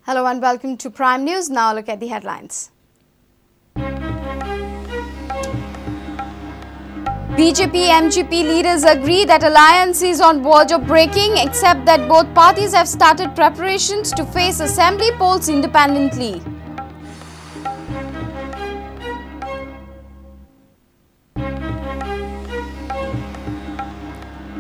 Hello and welcome to Prime News. Now look at the headlines. BJP MGP leaders agree that alliance is on verge of breaking, except that both parties have started preparations to face assembly polls independently.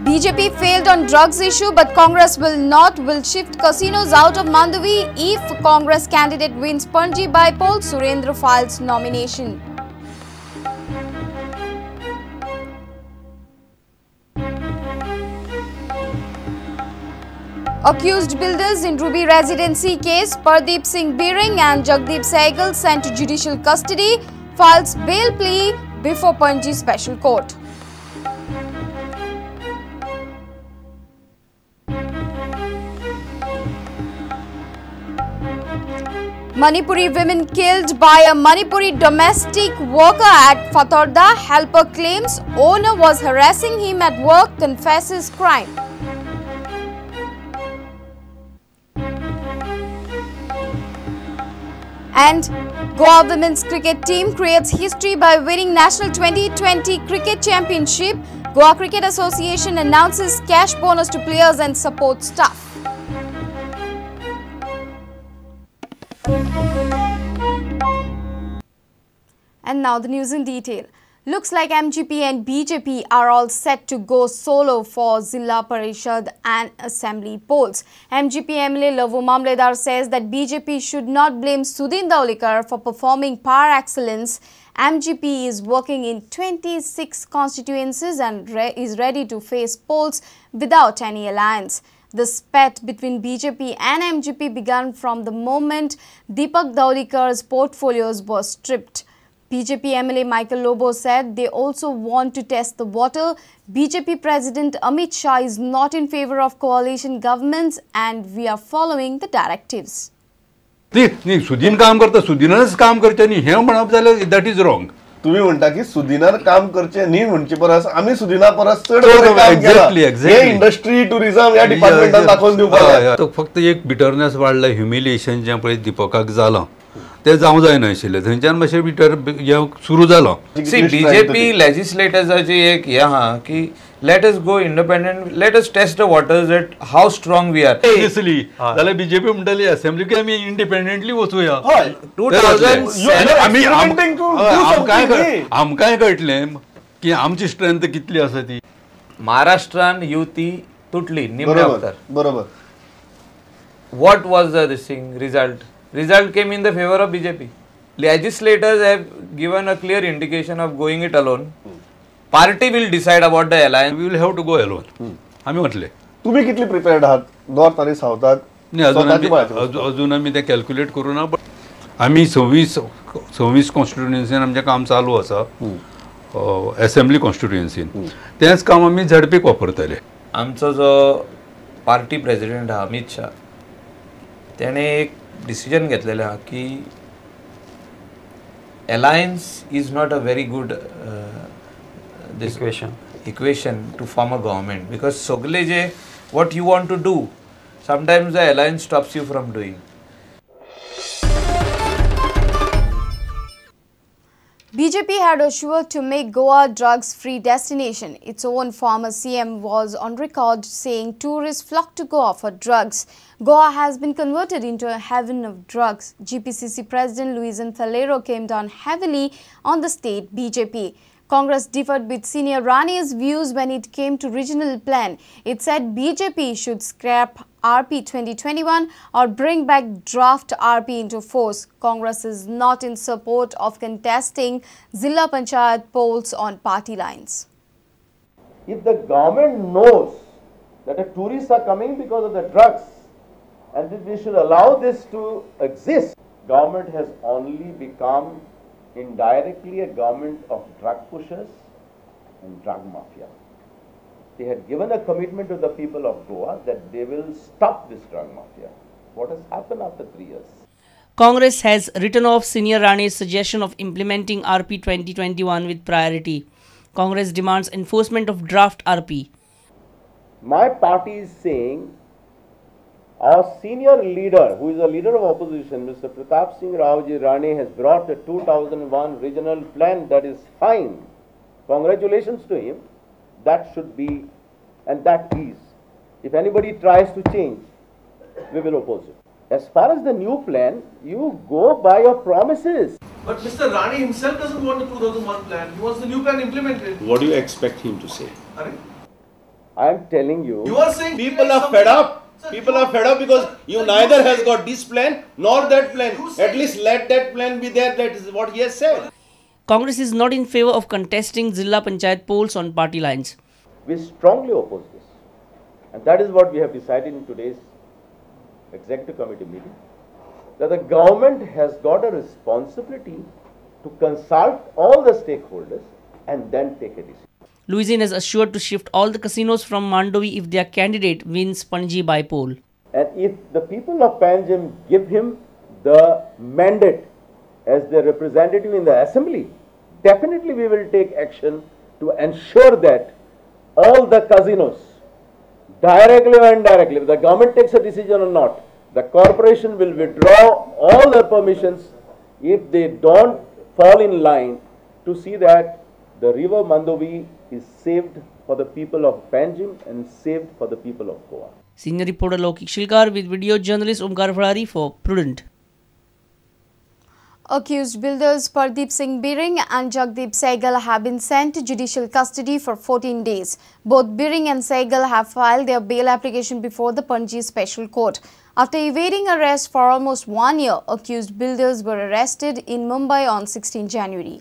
BJP failed on drugs issue, but Congress will not, will shift casinos out of Mandovi if Congress candidate wins Panaji by poll. Surendra files nomination. Accused builders in Ruby Residency case, Pardeep Singh Biring and Jagdeep Sehgal sent to judicial custody, files bail plea before Panaji Special Court. Manipuri women killed by a Manipuri domestic worker at Fatorda. Helper claims owner was harassing him at work, confesses crime. And Goa women's cricket team creates history by winning National 2020 Cricket Championship. Goa Cricket Association announces cash bonus to players and support staff. And now the news in detail. Looks like MGP and BJP are all set to go solo for Zilla Parishad and Assembly polls. MGP MLA Lavu Mamledar says that BJP should not blame Sudin Dhavalikar for performing par excellence. MGP is working in 26 constituencies and is ready to face polls without any alliance. The spat between BJP and MGP began from the moment Deepak Dhavalikar's portfolios were stripped. BJP MLA Michael Lobo said they also want to test the water. BJP President Amit Shah is not in favor of coalition governments and we are following the directives. Sudin काम करता, सुदिनानच काम करचें न्ही हें म्हणप जाल्यार that is wrong. तुम्ही म्हणता की सुदिनान काम करचें न्ही म्हणचे परस आमी सुदिना परस चड काम केलां. हे इंडस्ट्री टुरिझम ह्या डिपार्टमेंटान दाखोवन दिवपाक. फक्त एक बिटरनेस वाडला, ह्युमिलिएशन जें पळय दीपकाक जालां ते जावं जायना आशिल्लें, थंयच्यान मातशें बिटर हें सुरू जालो. सी बीजेपी लेजिस्लेटर्साची एक हें आहा की let us go independent, let us test the waters at how strong we are. दिसली जाल्यार बीजेपी म्हणटाली असेंब्लीक आमी इंडिपेंडंटली वचुया. आमकांय कळटलें की आमची स्ट्रेंथ कितली आसा ती. महाराष्ट्रान युती तुटली निमण्या वखतार. बरोबर. What was the this thing result? Result came in the favor of BJP. Legislators have given a clear indication of going it alone. Party will decide about the alliance. We will have to go alone. आम्ही म्हटले. तुम्ही कितली prepared आहात north आणि साऊथात? अजून आम्ही ते calculate करू ना. आम्ही 26 कॉन्स्टिट्युएन्सीन आमचें काम चालू आसा, असेंब्ली कॉन्स्टिट्युएन्सीन. तेंच काम आमी झडपीक वापरतले. आमचो जो पार्टी प्रेसिडेंट आहा अमित शाह, तेणें एक डिसिजन घेतलेलें आहा की alliance is not a very good this equation to form a government, because सगळे जे what you want to do sometimes the alliance stops you from doing. BJP had assured to make Goa drugs-free destination. Its own former CM was on record saying tourists flock to Goa for drugs. Goa has been converted into a heaven of drugs. GPCC President Luizinho Faleiro came down heavily on the state BJP. Congress differed with senior Rane's views when it came to regional plan. It said BJP should scrap RP 2021 or bring back draft RP into force. Congress is not in support of contesting Zilla Panchayat polls on party lines. If the government knows that the tourists are coming because of the drugs and that we should allow this to exist, government has only become indirectly a government of drug pushers and drug mafia. They had given a commitment to the people of Goa that they will stop this drug mafia. What has happened after 3 years? Congress has written off senior Rane's suggestion of implementing RP 2021 with priority. Congress demands enforcement of draft RP. My party is saying Our senior leader, who is a leader of opposition, Mr. Pratap Singh Raoji Rane, has brought a 2001 regional plan that is fine. Congratulations to him. That should be, and that is. If anybody tries to change, we will oppose it. As far as the new plan, you go by your promises. But Mr. Rane himself doesn't want the 2001 plan. He wants the new plan implemented. What do you expect him to say? I am telling you. You are saying people are fed up. Sir, people are fed up because you neither has got this plan nor that plan. At least let that plan be there. That is what he has said. Congress is not in favour of contesting Zilla Panchayat polls on party lines. We strongly oppose this. And that is what we have decided in today's executive committee meeting, that the government has got a responsibility to consult all the stakeholders and then take a decision. Luizinho has assured to shift all the casinos from Mandovi if their candidate wins Panaji by poll. And if the people of Panjim give him the mandate as their representative in the assembly, definitely we will take action to ensure that all the casinos, directly or indirectly, if the government takes a decision or not, the corporation will withdraw all their permissions if they don't fall in line to see that the river Mandovi is saved for the people of Panjim and saved for the people of Goa. Senior reporter Lokik Shilkar with video journalist Omkar Ferrari for Prudent. Accused builders Pardeep Singh Biring and Jagdeep Sehgal have been sent to judicial custody for 14 days. Both Biring and Sehgal have filed their bail application before the Panaji Special Court. After evading arrest for almost 1 year, accused builders were arrested in Mumbai on 16 January.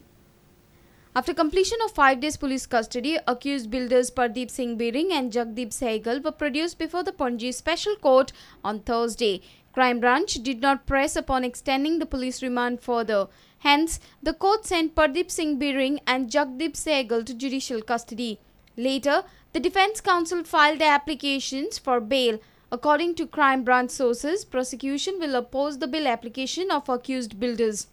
After completion of 5 days police custody, accused builders Pardeep Singh Biring and Jagdeep Sehgal were produced before the Panaji Special Court on Thursday. Crime Branch did not press upon extending the police remand further. Hence, the court sent Pardeep Singh Biring and Jagdeep Sehgal to judicial custody. Later, the defense counsel filed their applications for bail. According to Crime Branch sources, prosecution will oppose the bail application of accused builders.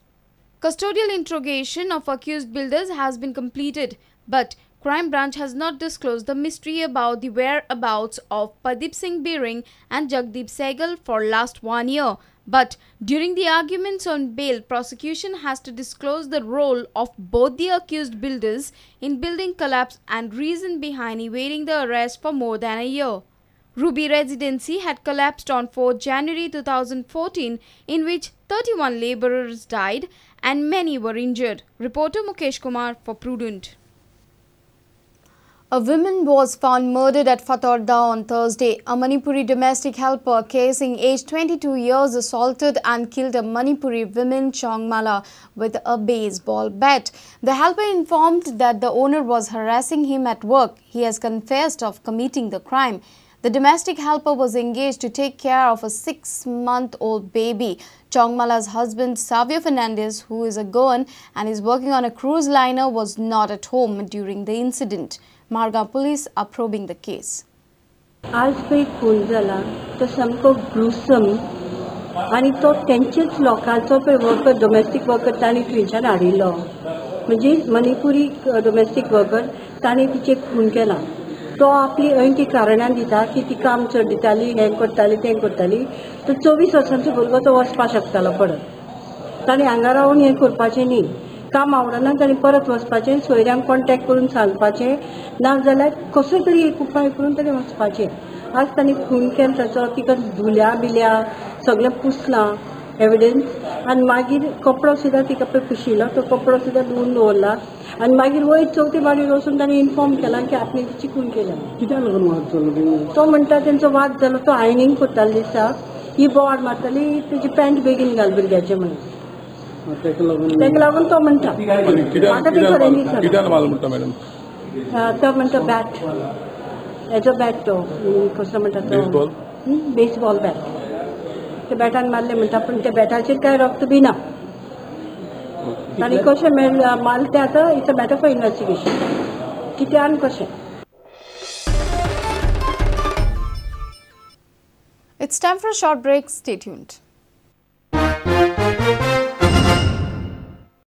Custodial interrogation of accused builders has been completed, but Crime Branch has not disclosed the mystery about the whereabouts of Pardeep Singh Biring and Jagdeep Sehgal for last 1 year. But during the arguments on bail, prosecution has to disclose the role of both the accused builders in building collapse and reason behind evading the arrest for more than a year. Ruby Residency had collapsed on 4 January 2014, in which 31 laborers died and many were injured. Reporter Mukesh Kumar for Prudent. A woman was found murdered at Fatorda on Thursday. A Manipuri domestic helper, K. Singh, aged 22 years, assaulted and killed a Manipuri woman, Chongmala, with a baseball bat. The helper informed that the owner was harassing him at work. He has confessed of committing the crime. The domestic helper was engaged to take care of a 6-month-old baby. Chongmala's husband, Savio Fernandez, who is a Goan and is working on a cruise liner, was not at home during the incident. Margao police are probing the case. आज पळय खून जाला तो सामको ग्रुसम आनी तो तेंचेच लोकांचो पळय वर्कर डोमेस्टीक वर्कर तांणी थंयच्यान हाडिल्लो, म्हणजे मणिपुरी डोमेस्टीक वर्कर तांणी तिचेर खून केला. तो आपली अंकी कारणां दिता की ती काम चड दिताली, हें करताली तें करताली. तर 24 वर्सांचो भुरगो तो वचपाक शकतालो परत, ताणें हांगा रावन हें करपाचें न्ही. काम आवडना ताणें परत वचपाचें, सोयऱ्यांक कॉन्टेक्ट करून सांगपाचें, ना जाल्यार कसो तरी एक उपाय करून ताणें वचपाचें. आज ताणें खून केलो ताचो, तिका धुल्या बिल्या सगळें पुसलां एविडन्स, आनी मागीर कपडो सुद्दां तिका पळय पुशिल्लो तो कपडो सुद्दां धुवन दवरला. आनी मागीर वयर चवथे माडयेर वचून ताणें इन्फॉर्म केलां की आपणें तिची खून केला. कित्याक लागून वाद जालो? तो म्हणटा तेंचो वाद जालो, तो आयनींग करतालो दिसा, ही बोवाळ मारताली, तेजी पॅन्ट बेगीन घाल भुरग्याचें म्हणून, तेका लागून तो म्हणटा. म्हाका तें खरें दिसना. तो म्हणटा बॅट, हेजो बॅट तो कसो म्हणटा तो बेसबॉल बॅट, ते बॅटान मारले म्हणटा, पूण त्या बॅटाचेर कांय रक्त बी ना. आनी कशें मारलें तें आतां it's a matter for investigation, कितें आनी कशें. It's time for a short break. Stay tuned.